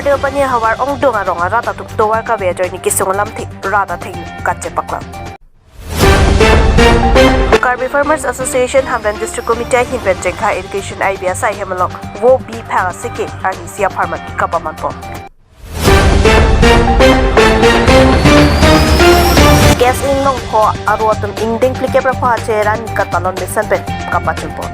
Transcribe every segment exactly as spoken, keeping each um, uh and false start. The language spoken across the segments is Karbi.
Teopani havar ongdung arong arat atum tovar kave ajoine kesung alamthe rat athengno kachepaklang. Karbi Farmers Association Hamren District Committee ahin pen Jengkha Irrigation I B asai hem along vo bi phak aseke arnisi apharman kapamanpon. K S A Inglongpho aro atum ingdeng phlikep ra pho ache ra nikat palon mesen pen kapachunpon.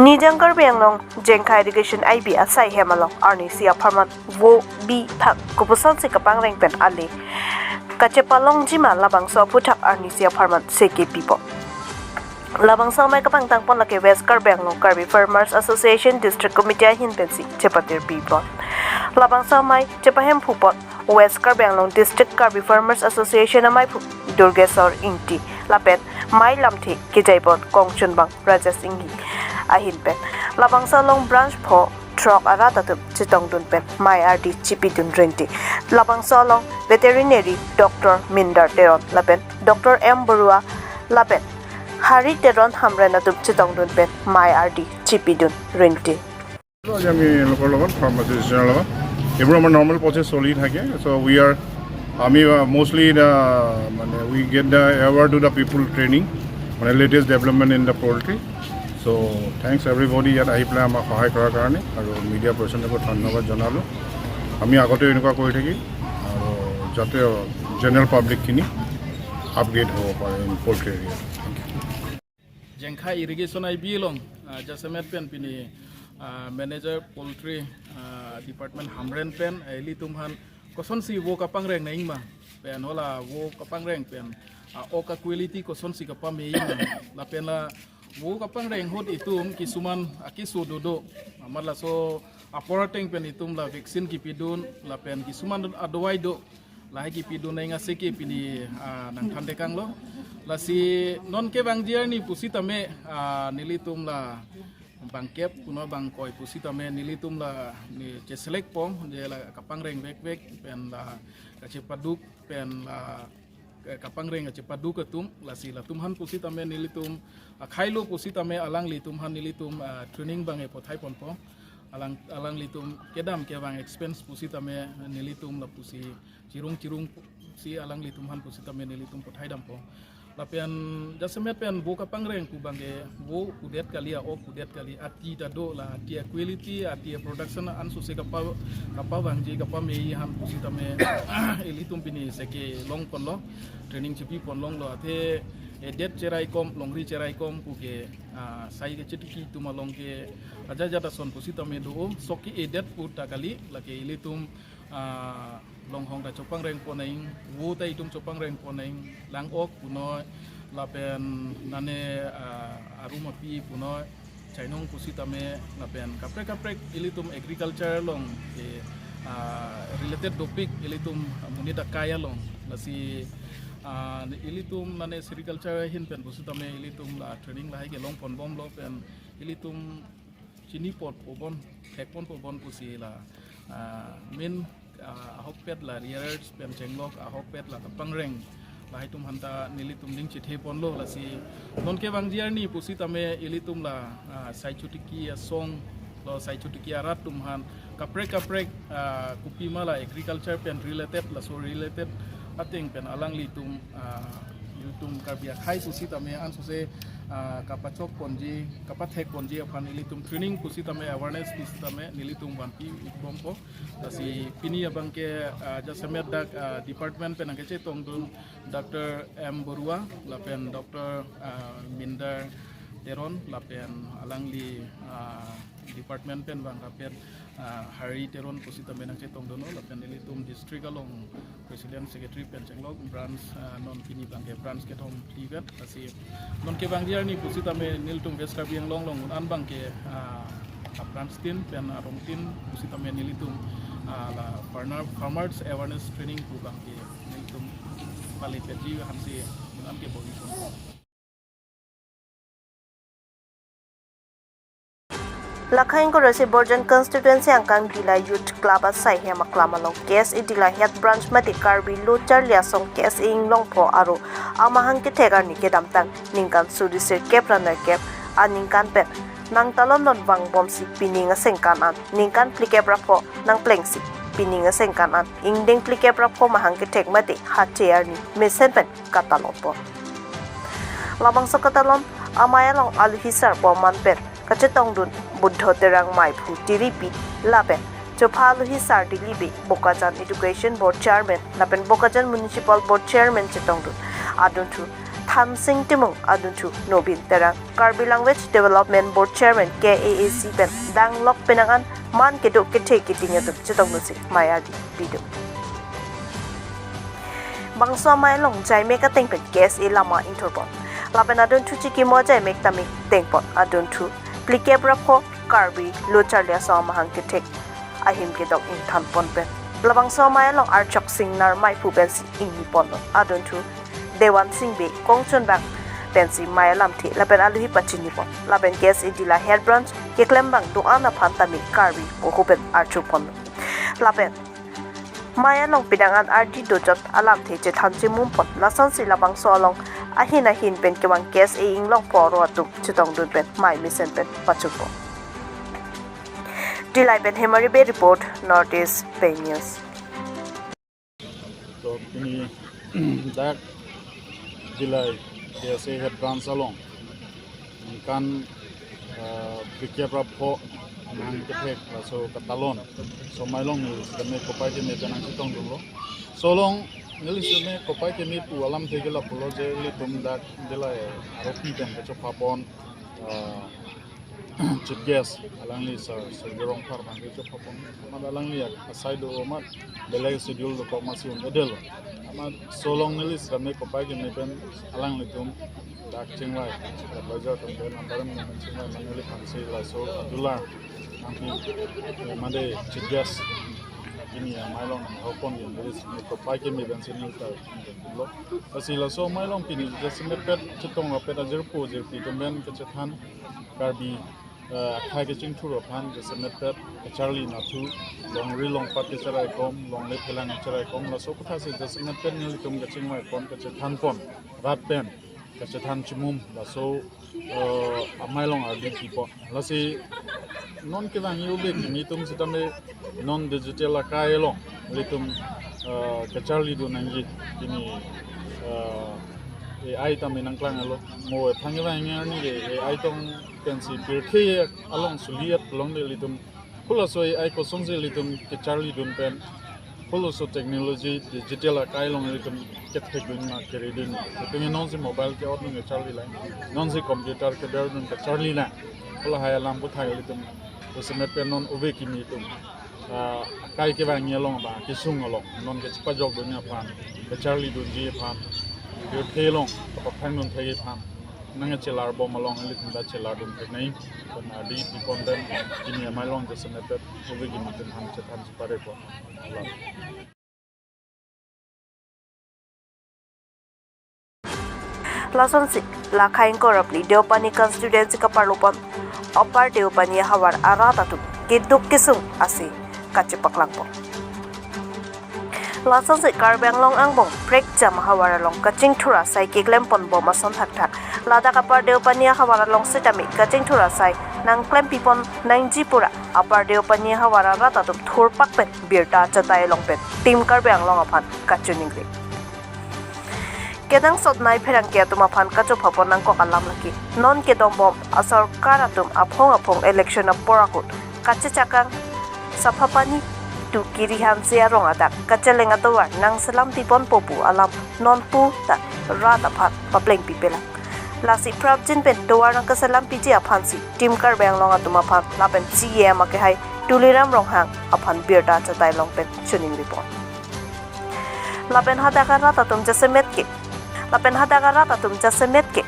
Nijang Karbi Anglong Jengkha Irrigation I B asai hem along arnisi apharman vo bi phak kopuson si kapangreng pen ale kachepalongji ma labangso aphuthak arnisi apharman seke pipon. Labangso amei kapangtangpon lake West Karbi Anglong Karbi Farmers Association District Committee ahin pensi chepatir pipon. Labangso amei chepahemphupon West Karbi Anglong District Karbi Farmers Association ameiphu Durgeswar Ingti lapen mei lamthe kejaipon kongchunbang Rajesh Enghi ahin pen. Labangso along branch pho throk arat atum chetongdun pen mei ardi chipidun rinti. Labangso along veterinary doctor Mindar Teron lapen doctor M Barua lapen Hari Teron Hamren atum chetongdun pen mei ardi chipidun rinti. আজি আমি এওঁলোকৰ লগত, ফাৰ্মাচিষ্টৰ লগত, এইবোৰ আমাৰ normal process চলি থাকে। চ' উই আৰ, আমি মষ্টলি দ্য, মানে, we get the aware to the people training, মানে, latest development in the poultry. চ' thanks everybody ইয়াত আহি পেলাই আমাক সহায় কৰাৰ কাৰণে, আৰু মিডিয়া পাৰ্চনকো ধন্যবাদ জনালোঁ। আমি আগতেও এনেকুৱা কৰি থাকিম, আৰু যাতে জেনেৰেল পাব্লিকখিনি আপগ্ৰেড হ'ব পাৰে in poultry area. Jengkha Irrigation I B along, ah, jasemet pen pini, ah, Manager Poultry, ah, Department Hamren pen, eh, ilitum aphan kosonsi vo kapangreng nangma, pen hala vo kapangreng pen, ah, ok a-quality kosonsi kapame ma, lapen la vo kapangreng ahut itum kisuman akeso dodo, amat laso apor ateng pen itum la vaccine kipidun, lapen kisuman adawai do, lahai kipidun nang aseke pini, ah, nangthan tekanglo. Lasi non kevangji arni pusitame, ah, nelitum la bangkep, kuno bangkoi pusitame nelitum la ne cheselekpo, je la kapangreng vekvek, pen la kachepaduk, pen la ke-, kapangreng kachepaduk atum, lasi latum aphan pusitame nelitum, ah, khailo pusitame alanglitum aphan nelitum, ah, training abang e pathaiponpo. Alang, alanglitum kedam kevang expense pusitame nelitum lapusi chirung chirung si alanglitum aphan pusitame nelitum pathaidampo. Lapen jasemet pen vo kapangreng pu abang ke vo kudet kali, a-ok kudet kali, ati ta do, la ati a-quality, ati a-production ansose kapa, kapavangji kapame aphan pusitame ilitum pini seke longponlo, training chipiponlonglo, athe edet cheraikom, longri cheraikom pu ke, ah, sai kachetiki atum along ke ajat ajat ason pusitame do, sok ke edet pu ta kali, lake ilitum, ah, longhong ta chopangrengpon nang, vo ta itum chopangrengpon nang, lang-ok punoi, lapen nane, ah, arum api punoi, chainong pusitame, lapen kaprek kaprek ilitum agriculture along ke, ah, related topic ilitum monit akai along. Lasi, ah, ilitum nane sericulture ahin pen pusitame ilitum la training lahai ke longponbomlo pen ilitum chinipon pobon, thekpon pobon pusi la, ah, main, ah, ahokpet la rearers pen chenglok, ahokpet la kapangreng, lahai atum aphanta nelitum ning chitheponlo. Lasi non kevangji arni pusitame ilitum la, ah, sai chotiki asong lo, sai chotiki arat atum aphan kaprek kaprek, ah, kopima la agriculture pen related, laso related ateng pen alanglitum, ah, ilitum Karbi akhei pusitame ansose, ah, kapachokponji, kapathekponji aphan ilitum training pusitame, awareness pusitame nelitum vanpi-ikbompo. Lasi pini abang ke, ah, jasemet dak, ah, department pen nangkachetongdun Doctor M Barua lapen Doctor, ah, Mindar Teron lapen alangli, ah, department pen bang kapet, ah, Hari Teron pusitame nangchetongdunlo, lapen nelitum district along president secretary pen chenglok branch, ah, non pini abang ke branch kethom phli vet, lasi non kevangji arni pusitame nelitum West Karbi Anglong along un-an abang ke, ah, a-branch tin pen arong tin pusitame nelitum, ah, la farmer, farmers awareness training pu abang ke nelitum pali petji aphansi un-an ke bor-i pon. Lakha ingkoi ra isi Borjan constituency angkang Dila Youth Club asai hem aklam along K S A Dila Head Branch mate Karbi Lo Charli Asong K S A Inglongpho aro amahang kethek arni kedamtang ningkan suri sirkep ra nerkep aningkan pen nangtalondon vangbomsi pining asengkan an ningkan phlikep ra pho nangplengsi pining asengkan an ingdeng phlikep ra pho mahang kethek mate hache arni mesen pen katalonpon. Labangso katalon amei along aluhi sarbom an pen kachetongdun Buddho Terang Meiphu Tiripi lapen chopha aluhi sar Dilibe, Bokajan Education Board Chairman lapen Bokajan Municipal Board Chairman chetongdun adunthu Thansing Timung, adunthu Nobin Terang, Karbi Language Development Board Chairman, K A A C pen danglok penang an man kedo kethe keding atum chetongdunsi mei ardi pidun. Bangso amei along jaimek ateng pen K S A lama ingthurpon lapen adunthu chikimo jaimek tame tengpon, adunthu phlikep ra pho Karbi lo charli asong amahang kethek ahim kedok ingthanpon pen labangso amei along Archok Singnar Meiphu pensi ingnipon, adunthu Dewan Sing Bey, kongchunbang pensi mei alamthe lapen aluhi pachinipon lapen K S A Dila Head Branch keklembang do-an aphan tame Karbi poho pen archupon lapen mei along penang an ardi dojot alamthe chethan chimumpon. Lasonsi labangso along ahin ahin pen kevang K S A inglong poro atum chetongdun pen mei mesen pen pachunpon. Dillai pen Hemari Bey report, North East Pei News. To pini dak Dillai K S A Head Branch along ningkan, eh, phlikep ra pho amahang kethek laso katalon, so amei along neli sitame kopai keme pen nangchetongdunlo. So along neli sitame kopai keme pu alamthe ke lapulo je ilitum dak Dillai aropi pen kachophapon, eh, Chief Guest alangli Sir Sergio Rongphar abang kechophapon. Amat alangli asai do amat belek schedule dokok amatsi un-edetlo. Amat so along neli sitame kopai keme pen alanglitum dak chingvai, Chief Advisor atum pen, antaram pen chingvai mane neliphansi laso adular nangpi, eh, mane Chief Guest pini amei along nanghopon, neli sitame kopai keme pensi neli ta lo. Lasi laso amei along pini jasemetpet chetong rapet ajirpo ajirpi atum pen kachethan, Karbi, eh, akhei kachingthur aphan jasemetpet kacharli nathu, longri longpat kacharaikom, longle phelang kacharaikom, laso aphuthak si jasemetpet nelitum kachingvaipon, kachethanpon, rat pen kachethan chimum, laso, eh, amei along ardi pipon. Lasi non kevang ove kimi atum sitame non digital akai along ilitum, eh, kacharlidun nangji. Pini, eh, A I tame nangklanglo. Mo aphan kevang arni ke A I tong pensi pirthe along suliat along de ilitum. Halaso A I kosonsi ilitum kacharlidun pen, halaso technology digital akai along ilitum kethekdun ma keridun. Ilitum nonsi mobile ke-otdun kacharli lang, nonsi computer keberdun kacharli lang. Halahai alam aphuthak ilitum jasemet pen non ove kimi atum, ah, akai kevangji along ba kesung along non kachepajokdunji aphan, kacharlidunji aphan, pirthe along kapaphangdun thekji aphan nangchelar bom along ilitum ta chelardun theknei. Pen ardi pipon pen pini amei along jasemet pen ove kimi atum aphan chethan cheparepon. Lasonsi la khaing korapli Deopani constituency kaparlopon Upper Deopani ahavar arat atum keduk kesung asi kachepaklangpon. Lasonsi Karbi Anglong angbong prekjam ahavar along kachingthur asai keklempon bom ason thakthak ladak Upper Deopani ahavar along sitame kachingthur asai nangklempipon nangji pura Upper Deopani ahavar arat atum thurpak pen birta achatai along pen Team Karbi Anglong aphan kachiningri. Kenangsot nei pherangke atum aphan kachophapon nangkok alam lake non kedombom asorkar atum aphong aphong election apor ahut kachechakang Saphapani to Kirihanse arong adak kacheleng atovar nangselam piponpo pu alam non puta rat aphan papleng pipelang. Lasi prapjin pen tovar nangkeselam piji aphansi Team Karbi Anglong atum aphan lapen C E M akehai Tuliram Ronghang aphan birta achatai along pen chiningripon. Lapen hadak arat atum jasemet ke, lapen hadak arat atum jasemet ke,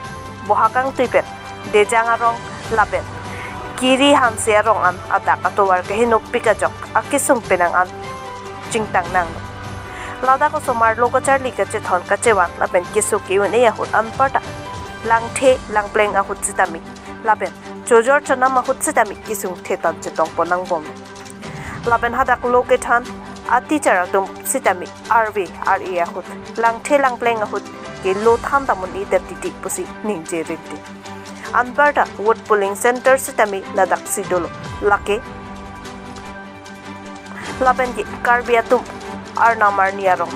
Bohakangtui pen Dejang arong lapen Kirihanse arong an adak atovar kehenopik ajok akesung penang an chingtang nanglo. Ladak osomar lo kacharli kachethon kachevan lapen keso ke-un-e ahut anparta langthe langpleng ahut sitame lapen chojor chonam ahut sitame kesung thetan chetongpon nangbom. Lapen hadak lo kethan atichar atum sitame arve ar-e ahut, langthe langpleng ahut ke lo than ta mun-e det titi pusi ningje rinti. anparta vote polling center sitame ladaksi dolo. Lake lapen ke Karbi atum arnam arni arong,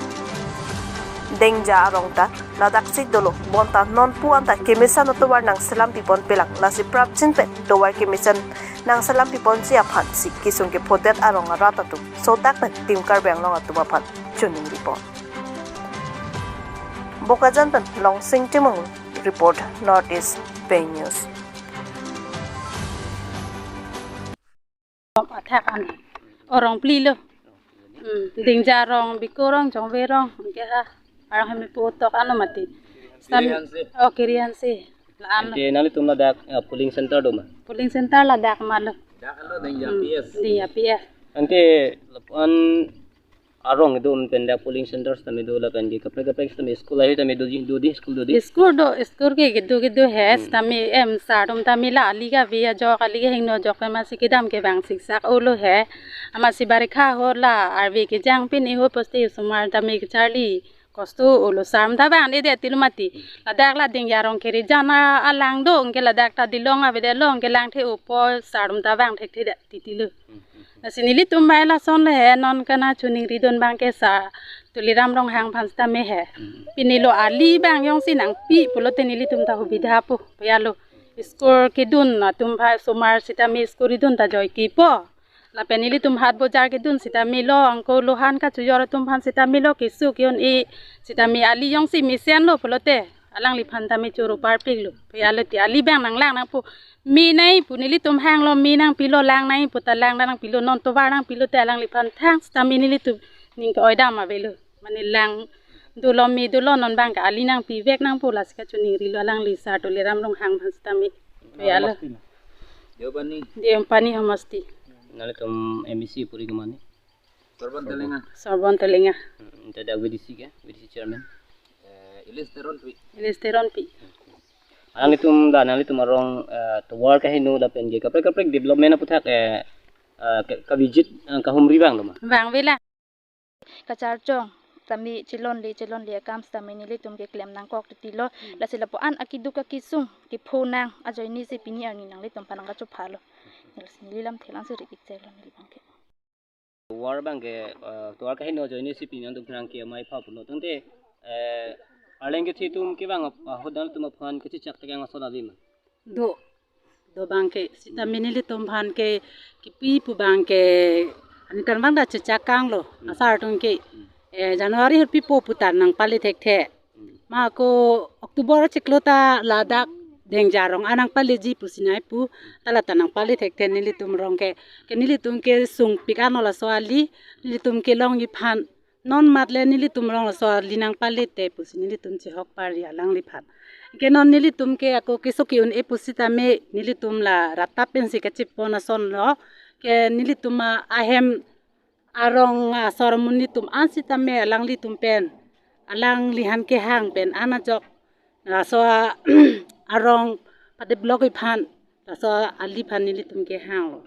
Dengja arong ta ladaksi dolo. Bonta non pu anta kemesen atovar nangselam pipon pelang, lasi prapjin pen tovar kemesen nangselam piponji aphansi kesung kephodet arong arat atum sodak pen Team Karbi Anglong atum aphan choningri pon. Bokajan pen Longsing Timung report, North East Pei News. Athak an arong phli lo. Hmm, Dengja arong, Biko arong, Jongve arong, anke ha arong hemi pu tok ano mati. Stam- Kiri Hanse. Oh, Kiri Hanse. La-an lo. Ante nanglitum ladak, eh, polling center do ma? Polling center ladak ma lo. Dak lo Dengja Hmm, P S. Dengja P S. Ante lapu-an arong kedo pen dak polling center sitame do, lapen ke kaprek kaprek sitame school ahi tame do di, do di, school do di? School do, school ke kedo kedo he, Hmm. sitame em sar atum tame la ali kave ajok, ali kehingno ajok amatsi kedam kevang siksak olo he. Amatsi barikha ahut la arve kejang pini ho poste osomar tame kecharli kosto olo, sar atum ta vangdedetlo mati. Ladak la Dengja arong kerijan alang do, anke ladak ta dilong avedetlo, anke langthe-o pu sar atum ta vang thekthedet titilo. Lasi nelitum bai lason le he, non kana choningri dun abang ke sar Tuliram Ronghang aphan sitame he. Pini lo ali abang jongsi nangpi pulote nelitum ta hubidha po. Pia lo, school kedun atum aphan osomar sitame school kedun ta joike po. Lapen nelitum hat bojar kedun sitame lo, angko lohan kachojor atum aphan sitame lo, keso ke-un-e sitame ali jongsi mesen lo pulote alangliphan tame choro parpik lo. Pia lo ti ali abang nanglang nangpo. Me nangji pu nelitum hanglo, me nangpilo, lang nangji pu ta lang nangpilo, non tovar nangpilote alangliphan thang sitame nelitum ning ke-oi dam avelo. Mane lang dolo, me dolo, non abang ke ali nangpivek nangpo, lasi kachoningrilo alangli sar Tuliram Ronghang aphan sitame. Pia lo. Deopani. Deopani homosti. Nanglitum M A C puri ke mane? Sorbon Telenga. Sorbon Telenga. Hmm, ante dak V D C ke? V D C chairman? Eh, Ilis Teronpi. Ilis Teronpi. Nanglitum da, nanglitum arong, eh, tovar kahingno lapen ke kaprek kaprek development aputhak, eh, eh, ka, ka visit, eh, kahumri vang lo ma? Vangve la. Kacharchong tame chelongle chelongle akam sitame nelitum keklem nangkok titilo. Hmm. Lasi lapu-an akeduk akesung kepho nang ajoinesi pini arni nanglitum aphan nangkachopha lo. Lasi neli lamthe lang suri kechelo neli abang ke. Tovar abang ke, eh, tovar kahingno ajoinesi pini nanglitum aphan ke amei pha pulo. Tangte, eh, arleng kethe atum kevang ap-, ahut nanglitum aphan kachechak tekang ason ave ma? Do, do abang ke, sitame nelitum aphan ke, kepi pu abang ke, ani tan abang ta chechak kanglo, Hmm. asar atum ke, Hmm. eh, January ahut pipo pu ta nangpale thekthe. Hmm. Ma ako October achiklo ta ladak Dengja arong an nangpaleji pusi nai pu, ta la ta nangpale thekthe nelitum arong ke, ke nelitum kesungpik ano laso ali, nelitum kelongji aphan, non mat le nelitum arong laso ali nangpale te pusi nelitum chehok parji alangliphan. Ke non nelitum ke ako keso ke-un-e pusitame nelitum la rat ta pensi kachepon ason lo. Ke nelitum a-, ahem arong asor amonit atum an sitame alanglitum pen, alangli aphan kehang pen an ajok laso a-, arong padevelop aphan, laso ali aphan nelitum kehang lo.